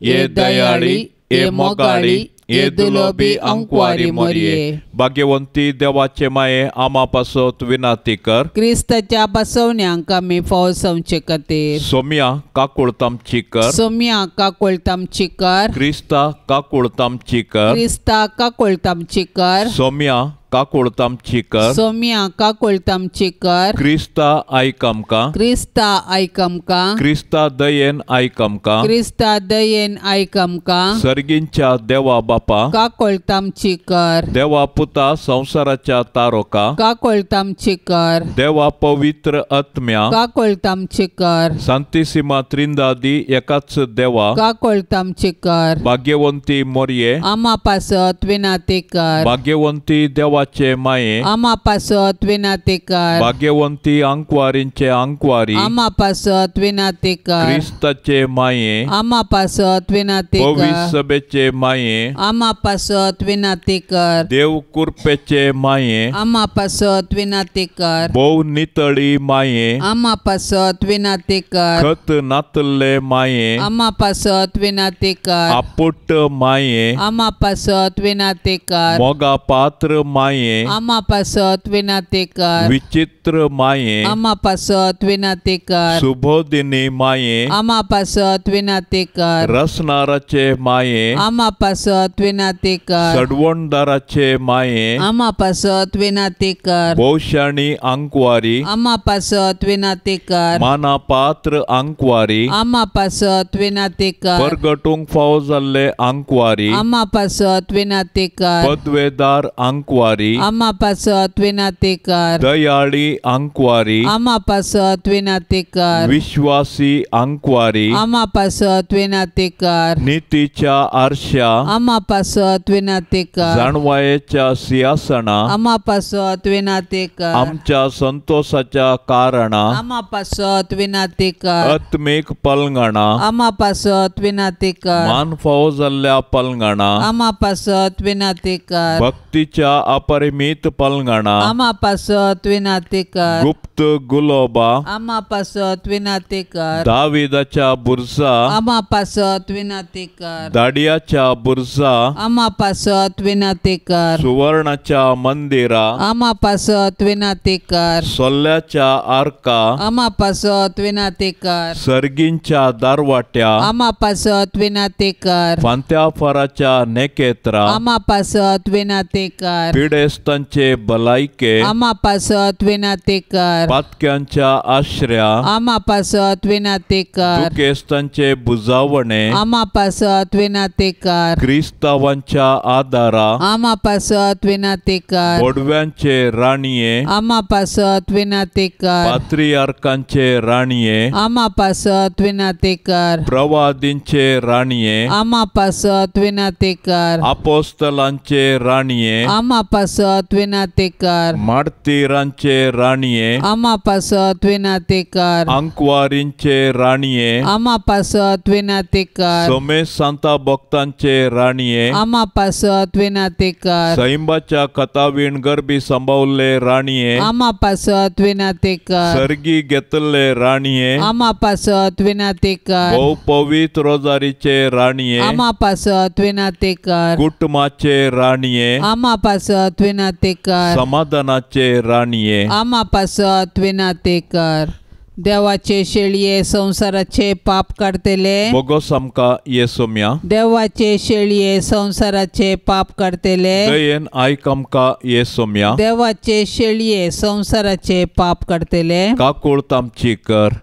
हे दयाळी, हे मोगाळी, हे दुलोबी अंकवारी मोरये, भाग्यवंती देवाचे माये आमा पासत विनंती कर, क्रिस्ताच्या बसवण्यांक आमी फाव जावचे खातीर। सोम्या काकुळत आमची कर, सोम्या काकुळत आमची कर, क्रिस्ता काकुळत आमची कर, क्रिस्ता काकुळत आमची कर, सोम्या काकुळत आमची कर, सोम्या काकुळत आमची कर, क्रिस्ता आयक आमकां, क्रिस्ता आयक आमकां, क्रिस्ता दयेन आयक आमकां, क्रिस्ता दयेन आयक आमकां, सर्गींच्या देवा बापा काकुळत आमची कर, देवा पुता संवसाराच्या तारोका काकुळत आमची कर, देवा पवित्र आत्म्या काकुळत आमची कर, सांतिसिमा त्रिंदादी एकाच देवा काकुळत आमची कर, भाग्यवंती मोरये आमा पासत विनंती कर, भाग्यवंती देवा माये आमा पासत विनंती कर, भाग्यवंती अंकवारींचे अंकवारी आमा पासत विनंती कर, क्रिस्ताचे माये आमा पासत विनंती कर, पवित्र सभेचे माये आमा पासत विनंती कर, देव कुरपेचे माये आमा पासत विनंती कर, भोव नितळी माये आमा पासत विनंती कर, खत नातल्ले माये आमा पासत विनंती कर, आपुट माये आमा पासत विनंती कर, मोगा पात्र माये आमा पासत विनंती कर, विचित्र माये आमा पासत विनंती कर, सुबोधिनी माये आमा पासत विनंती कर, रसनाराचे माये आमा पासत विनंती कर, सडवणदाराचे माये आमा पासत विनंती कर, भोवशाणी अंकवारी आमा पासत विनंती कर, माना पात्र अंकवारी आमा पासत विनंती कर, परगटूंक फावो जाल्ले अंकवारी आमा पासत विनंती कर, पदवेदार अंकवारी आमा पासत विनंती कर, दयाळी अंकवारी आमा पासत विनंती कर, विश्वासी अंकवारी आमा पासत विनंती कर, नितीच्या आरशा आमा पासत विनंती कर, जाणवायेच्या सिंहासना आमा पासत विनंती कर, आमच्या संतोषाच्या कारणा आमा पासत विनंती कर, आत्मीक पलंगणा आमा पासत विनंती कर, मान फावो जाल्ल्या पलंगणा आमा पासत विनंती कर, भक्तीच्या अपरिमीत पलंगणा आमा पासत विनाती कर। गुप्त गुलोबा आमा पासत विनाती कर। दाविदाच्या बुरजा आमा पासत विनाती कर। दाडियाच्या बुरजा आमा पासत विनाती कर। सुवर्णाच्या मंदिरा आमा पासत विनाती कर। सोल्ल्याच्या आर्का आमा पासत विनाती कर। सर्गींच्या दारवाट्या आमा पासत विनाती कर। फांत्याफाराच्या नेकेत्रा आमा पासत विनाती कर। पिडेस्तांचे भलायके आमा पासत विनाती कर। पातक्यांच्या आश्र्या आमा पासत विनाती कर। दुखेस्तांचे बुजावणे आमा पासत विनाती कर। क्रिस्तावांच्या आदारा आमा पासत विनाती कर। बोडव्यांचे राणये आमा पासत विनाती कर। पात्रियार्कांचे राणये आमा पासत विनाती कर। प्रवादींचे राणये आमा पासत विनाती कर। अपोस्तलांचे राणये आमा पासत विनाती कर। मार्तीरांचे राणये आमा पासत विनाती कर। अंकवारींचे राणये आमा पासत विनाती कर। सोमेश सांता भक्तांचे राणये आमा पासत विनाती कर। सैंबाच्या कथावीण गरबी सांबावल्ले राणये आमा पासत विनाती कर। सर्गी घेतल्ले राणये आमा पासत विनाती कर। भोव पवित्र रोजारीचे राणये आमा पासत विनाती कर। कुटुंबाचे राणये आमा पासत विनाती कर। समाधानाचे राणये आमा पासत विनाती कर। देवाचे शेळये संसाराचे पाप काडतले बोगोस आमकां येसोम्या। देवाचे शेळये संसाराचे पाप काडतले दयेन आयक आमकां येसोम्या। देवाचे शेळये संसाराचे पाप काडतले काकूळत आमची कर।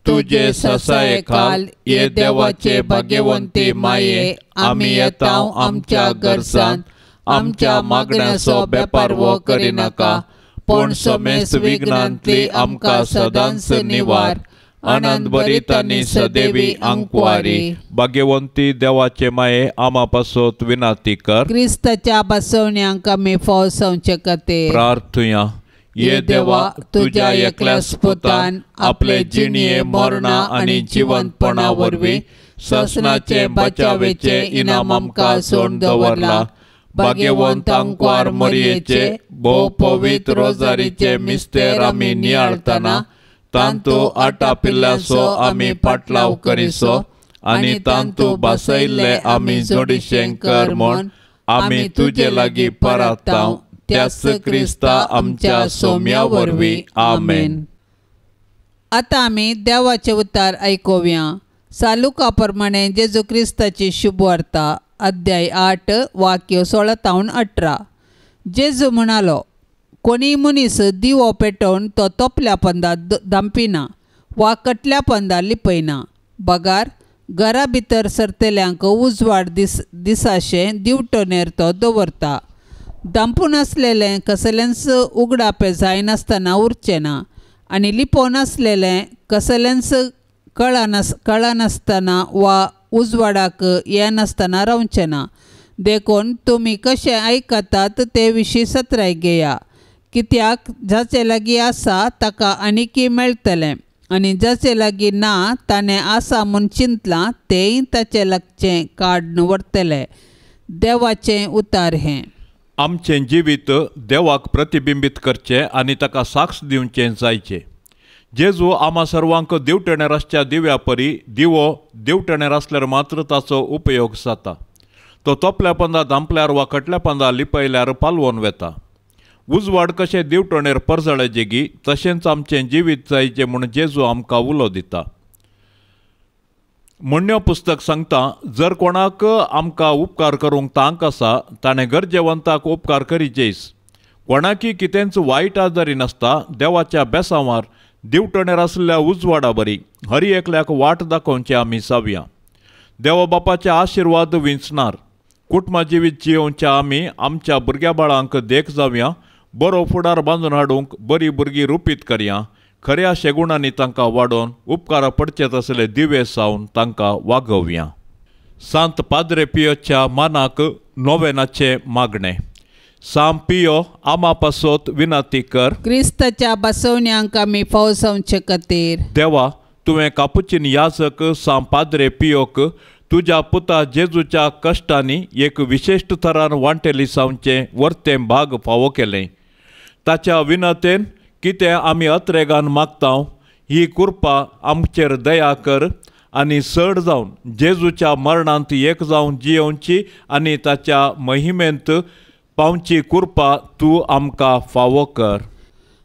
तुजे ससाये खाल ये देवाचे भाग्यवंती माये आमी येता आमच्या गरजान आमच्या मागण्याचो बेपारवो करिनाका पूण समेस्त विघ्नांतली आमकां सदांच निवार। आनंद भरीत आनी सदैवी आंकवारी भाग्यवंती देवाचे माये आमा पासत विनाती कर। क्रिस्ताच्या बसवण्यांक आमी फौसावचे खातीर प्रार्थुया। ये देवा तुज्या एकल्याच पुतान आपले जिणये मरणा आनी जिवंतपणा वरवीं ससनाचे बचावेचे इनाम आमकां सोडून दवरला। भाग्यवंत आंकवार मरयेचे भोव पवित्र रोजारीचे मिस्तेर आमी नियाळतना तांतू आटापिल्ल्याचो आमी पाटलाव करिसो आनी तांतू बसयल्ले आमी जोडिशें कर म्हूण आमी तुजे लागीं परतांव त्याच क्रिस्ता आमच्या सोम्या वरवीं आमेन। आतां आमी देवाचे उतार आयकुया। सालुका प्रमाणे जेजू क्रिस्ताची शुभवार्ता अध्याय 8 वाक्य 16 तावन 18। जेजू म्हणालो, कोणी मनीस दिवो पेटोवन तो तोपल्या पंदा धांपिना वा कटल्या पंदा लिपयना, बगार घरा भितर सरतल्यांक उजवाड दिसाशें दिवटणेर तो दवरता। धांपून आसलेलें कसलेंच उगडापें जायनासतना उरचें ना आनी लिपोवन आसलेलें कसलेंच कळनासतना वा उजवाडाक येनासतना रावचें ना। देखून तुमी कशें आयकतात ते विशीं सत्राय घेया, कित्याक जाचे लागीं आसा ताका आनीकय मेळटलें आनी जाचे लागीं ना ताणें आसा म्हूण चिंतलां तेंय ताचे लागचें काडून व्हरतलें। देवाचें उतार हें। आमचें जिवीत देवाक प्रतिबिंबीत करचें आनी ताका साक्ष दिवचें जायचें। जेजू आमा सर्वांक देवटणेर आसच्या दिव्या परी दिवो देवटणेर आसल्यार मात्र ताचो उपयोग जाता। तो तोपल्या पंदा धांपल्यार वा कटल्या पंदा लिपयल्यार पालवोन वेता। उजवाड कशें देवटणेर परजळे जेगी तशेंच आमचें जिवीत जायचें म्हूण जेजू आमकां उलो दिता। म्हण्ण्यो पुस्तक सांगता, जर कोणाक आमकां उपकार करूंक तांक आसा ताणें गरजेवंताक उपकार करीचेच। कोणाकी कितेंच वायट आजारी नासता देवाच्या बेसांवार दिवटणेर आसल्या उजवाडा बरी हरी एकल्याक वाट दाखोवची आमी जावया। देवा बापाचे आशिर्वाद विंचणार कुटुंबा जिवीत जियोवच्या आमी आमच्या भुरग्या बाळांक देख जावया। बरो फुडार बांदून हाडूंक बरी भुरगीं रुपीत करया। खऱ्या शेगुणांनी तांकां वाडोवन उपकारा पडचे तसले दिवे सावन तांकां वागोवया। सांत पाद्रे पियोच्या मानाक नोवेनाचें मागणें। साम पियो आमा पासत विनाती कर। क्रिस्ताच्या बसवण्यांक आमी फौसावचे खातीर देवा तुवें कापुचीन याजक साम पाद्रे पियोक तुज्या पुता जेजूच्या कश्टांनी एक विशेश्ट थरान वांटेली जावचें वर्तें भाग फावो केलें. ताच्या विनतेन कितें आमी अत्रेगान मागता ही कृपा आमचेर दया कर आनी चड जावन जेजूच्या मरणांत एक जावन जियोवची आनी ताच्या महिमेंत पावची कृपा तूं आमकां फावो कर.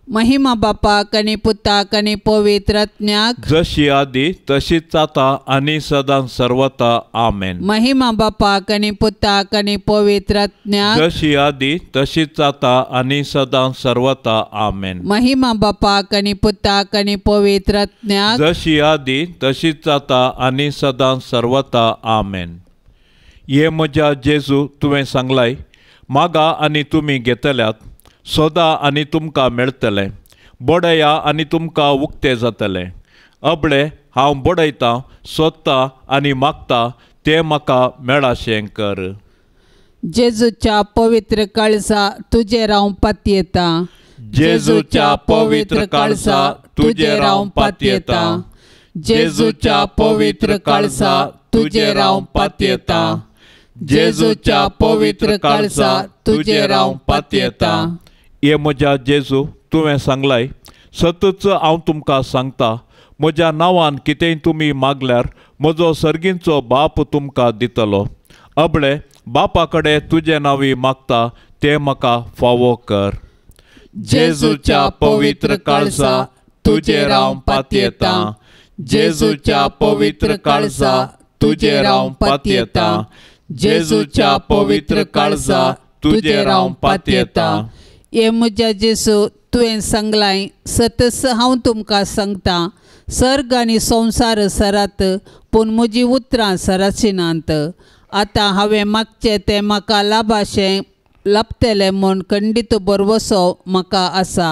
महिमा बापाक आनी पुताक आनी पवित्र आत्म्याक, जशी आदी तशीच आतां आनी सदां सर्वता. आमेन. महिमा बापाक आनी पुताक आनी पवित्र आत्म्याक, जशी आदी तशीच आतां आनी सदां सर्वता. आमेन. महिमा बापाक आनी पुताक आनी पवित्र आत्म्याक, जशी आदी तशीच आतां आनी सदां सर्वता. आमेन. हे म्हज्या जेजू, तुवें सांगलाय, मागा आनी तुमी घेतल्यात, सोदा आनी तुमकां मेळटलें, बडया आनी तुमकां उक्तें जातलें. अबळे हांव बडयतां, सोदतां आनी मागतां तें म्हाका मेळाशें कर. जेजूच्या पवित्र काळजा तुजेर हांव पातयेतां. जेजूच्या पवित्र काळजा तुजेर हांव पातयेतां. जेजूच्या पवित्र काळजा तुजेर हांव पातयेतां. जेजूच्या पवित्र काळजा तुजेर हांव पातयेतां. हे म्हज्या जेजू, तुवें सांगलाय, सतच हांव तुमकां सांगता, म्हज्या नांवान कितेंय तुमी मागल्यार म्हजो सर्गींचो बाप तुमकां दितलो. अबळे बापा कडेन तुजें नांवी मागता तें म्हाका फावो कर. जेजूच्या पवित्र काळजा तुजेर हांव पातयेतां. जेजूच्या पवित्र काळजा तुजेर हांव पातयेतां. जेजूच्या पवित्र काळजा तुजेर हांव पातयेतां. हे म्हज्या जेजू, तुवें सांगलाय, सतच हांव तुमकां सांगता, सर्ग आनी संवसार सरात, पूण म्हजी उतरां सराचिनात. आतां हांवें मागचें तें म्हाका लाभाशें लाभतलें म्हूण खंडीत भरवसो म्हाका आसा.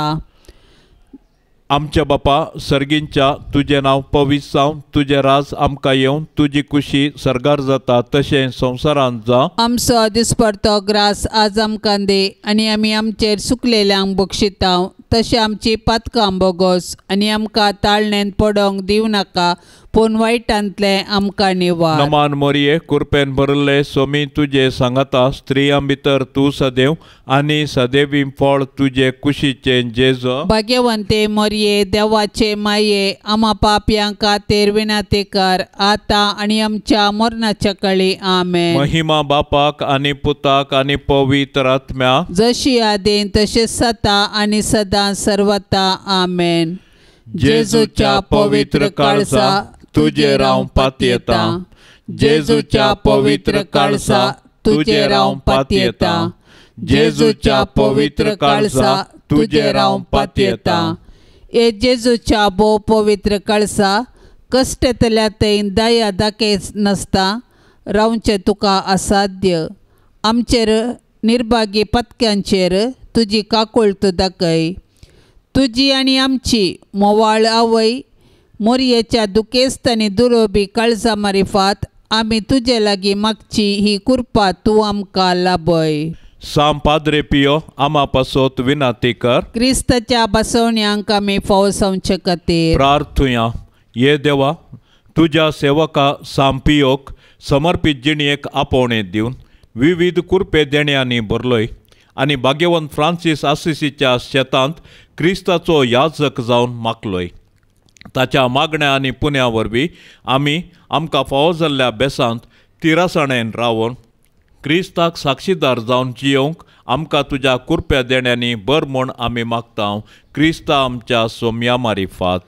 आमच्या बापा सर्गींच्या, तुजें नांव पवित्र जावं, तुजें राज आमकां येवं, तुजी कुशी सर्गार जाता तशें संवसारांत जावं. आमचो दिसपडतो ग्रास आज आमकां दी, आनी आमी आमचेर सुकलेल्यांक बक्षिता तशें आमची पातकां बोगोस, आनी आमकां ताळणेंत पडोंक दिवं नाका, पूण वायटांतलें आमकां निवार. नमान मोरये, कुरपेन भरिल्ले सोमी तुजे सांगाता, स्त्रियां भितर तूं सदैव आनी सदैवी फळ तुजे कुशीचें जेजू. भाग्यवंते मोरये, देवाचे माये, आमा पापयां खातीर विनंती कर, आतां आनी आमच्या मरणाच्या काळी. आमेन. महिमा बापाक आनी पुताक आनी पवित्र आत्म्याक, जशी आदीं तशें सता आनी सदां सर्वता. आमेन. जेजूच्या पवित्र काळजा तुजेर हांव पातयेतां. जेजूच्या पवित्र काळजा तुजेर हांव पातयेतां. जेजूच्या पवित्र काळजा तुजेर हांव पातयेतां. हे जेजूच्या भोव पवित्र काळजा, कश्टेतल्या थंय दया दाखय नासता रावचें तुका असाध्य. आमचेर निर्भागी पत्क्यांचेर तुजी काकुळट दाखय. तुजी आनी आमची मोवाळ आवय मोरयेच्या दुखेस्त आनी दुरोबी काळजा मारिफात आमी तुजे लागीं मागची ही कृपा तूं आमकां लाभय. साम पाद्रे पियो, आमा पासत विनंती कर. क्रिस्ताच्या बसवण्यांक आमी फावो जावचे खातीर प्रार्थुया. हे देवा, तुज्या सेवका साम पियोक समर्पीत जिणेक आपोवणें दिवन विविध कुरपे देण्यांनी भरलोय आनी भाग्यवंत फ्रांसीस आसिसीच्या शेतांत क्रिस्ताचो याजक जावन मागलोय. ताच्या मागण्या आनी पुण्या वरवीं आमी आमकां फावो जाल्ल्या बेसांत तिरासाणेन रावन क्रिस्ताक साक्षीदार जावन जियोवंक आमकां तुज्या कुरप्या देण्यांनी बर म्हूण आमी मागता. क्रिस्ता आमच्या सोम्या मारिफात.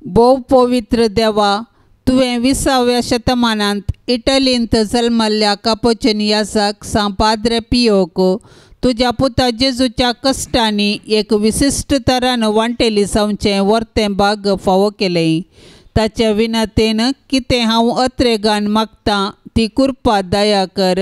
भोव पवित्र देवा, तुवें 20व्या शतमानांत इटलींत जल्मल्ल्या कापोचीन याजक सां पाद्रे पियोक तुज्या पुता जेजूच्या कश्टांनी एक विशिश्ट तरान वांटेली जावचें वर्तें भाग फावो केलें. ताच्या विनंतेन कितें हांव अत्रेगान मागतां ती कृपा दया कर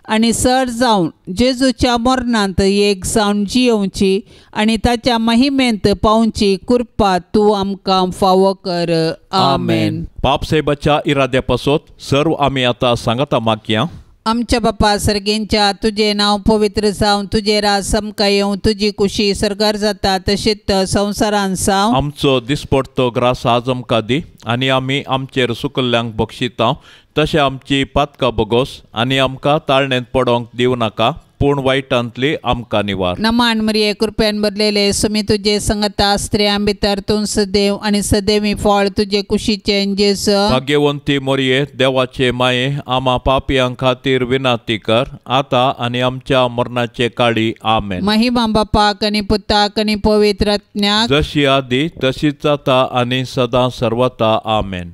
आनी सर जावन जेजूच्या मरणांत एक जावन जियोवची आनी ताच्या महिमेंत पावची कृपा तूं आमकां फावो कर. आमेन. पाप साहेबाच्या इराद्या पासत सर्व आमी आतां सांगाता मागया. आमच्या बापा सर्गेंच्या तुजें नांव पवित्र जावं, तुजें राज समकां येवं, तुजी कुशी सरकार जाता तशीच संवसारान जावं। आमचो दिसपडतो ग्रास आज आमकां दी आनी आमी आमचेर सुकल्ल्यांक बक्षिता तशें आमची पातकां बगोस आनी आमकां ताळणेंत पडोंक दिवं नाका पूण वायटांतली आमकां निवार। नमान मरिये कृपेन भरलेले सुमी तुजे संगता, स्त्रियां भितर तूं सदैव आनी सदैवी फळ तुजे कुशीचें जेजू। भाग्यवंती मोरये देवाचे माये आमा पापयां खातीर विनंती कर आतां आनी आमच्या मरणाचे काळी। आमेन। महिमा बापाक आनी पुताक आनी पवित्र आत्म्याक, जशी आदी तशीच जाता आनी सदां सर्वता। आमेन।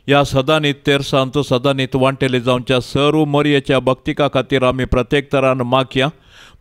ह्या सदांनी तेरसांत सदांनीत वांटेले जावच्या सर्व मोरयेच्या भक्तिका खातीर आमी प्रत्येक तरान मागया।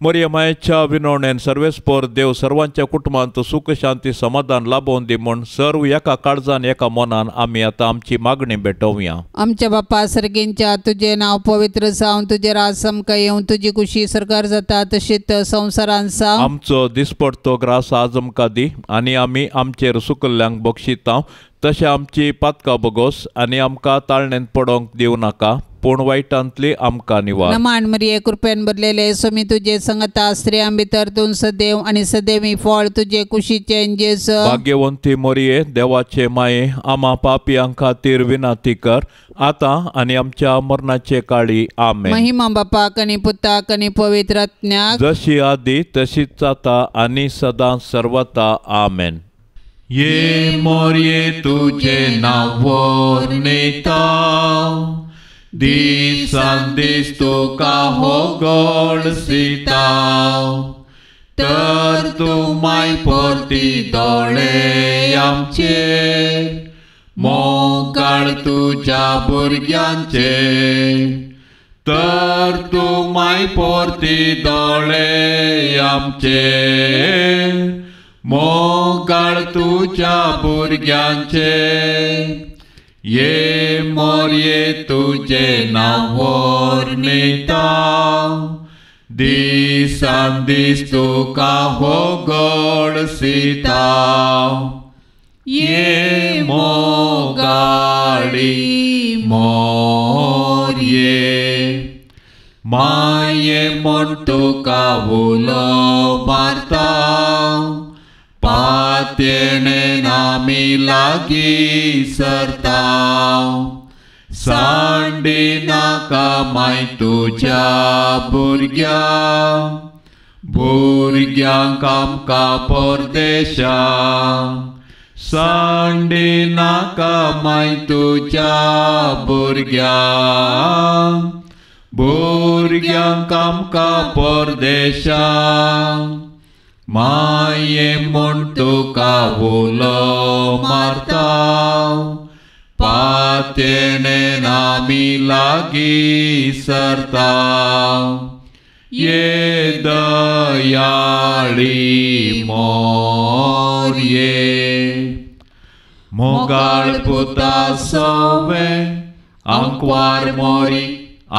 मोरये मायेच्या विनवणेन सर्वेस्पोर देव सर्वांच्या कुटुंबांत सुख शांती समाधान लाभोवन दी म्हूण सर्व एका काळजान एका मनान आमी आतां आमची मागणी भेटोवया। आमच्या बापा सर्गेंच्या तुजें नांव पवित्र जावं, तुजें राज आमकां येवं, तुजी कुशी सरकार जाता तशीच संवसारान जावं। आमचो दिसपडतो ग्रास आज आमकां दी आनी आमी आमचेर सुकल्ल्यांक बक्षिता तशें आमची पातकां बगोस आनी आमकां ताळणेंत पडोंक दिवं नाका पूण वायटांतली आमकां निवार। नमान मरिये कृपेन भरलेले सुमी तुजे संगता, स्त्रियां भितर तूं सदैव आनी सदैवी फळ तुजे कुशीचें जेजू। भाग्यवंती मोरये देवाचे माये आमा पापयां खातीर विनंती कर आतां आनी आमच्या मरणाचे काळी। आमेन। महिमा बापाक आनी पुताक आनी पवित्र आत्म्याक, जशी आदी तशीच जाता आनी सदां सर्वता। आमेन। ये मोरये तुझे नांव वर्णिता, दिसान दीस तुका होगळसिता, तर तूं माय परती दोळे आमचे, मोगाळ तुज्या भुरग्यांचे, तर तूं माय परती दोळे आमचे, मोगाळ तुज्या भुरग्यांचे। ये मोरये तुझे नांव वर्णिता, दिसान दीस तुका होगळसिता, ये मोगाळी मोरये, माये म्हूण तुका उलो मारता, पात्येणे आमी लागीं सरता, सांडी नाका माय तुज्या भुरग्यांक, भुरग्यांक आमकां परदेशा, सांडी नाका माय तुज्या भुरग्यांक, भुरग्यांक आमकां परदेशा, माये म्हूण तुका उलो मारता, पात्येणे आमी लागीं सरता, ये दयाळी मोरये। मोगाळ पुता सवे आंकवार मोरी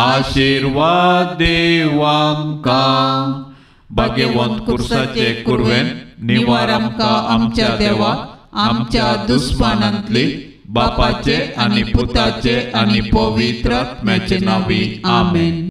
आशिर्वाद देव आमकां, भाग्यवंत कुर्साचे कुरवेन निवार आमकां आमच्या देवा आमच्या दुस्मानांतली, बापाचे आनी पुताचे आनी पवित्र आत्म्याचे नांवी। आमेन।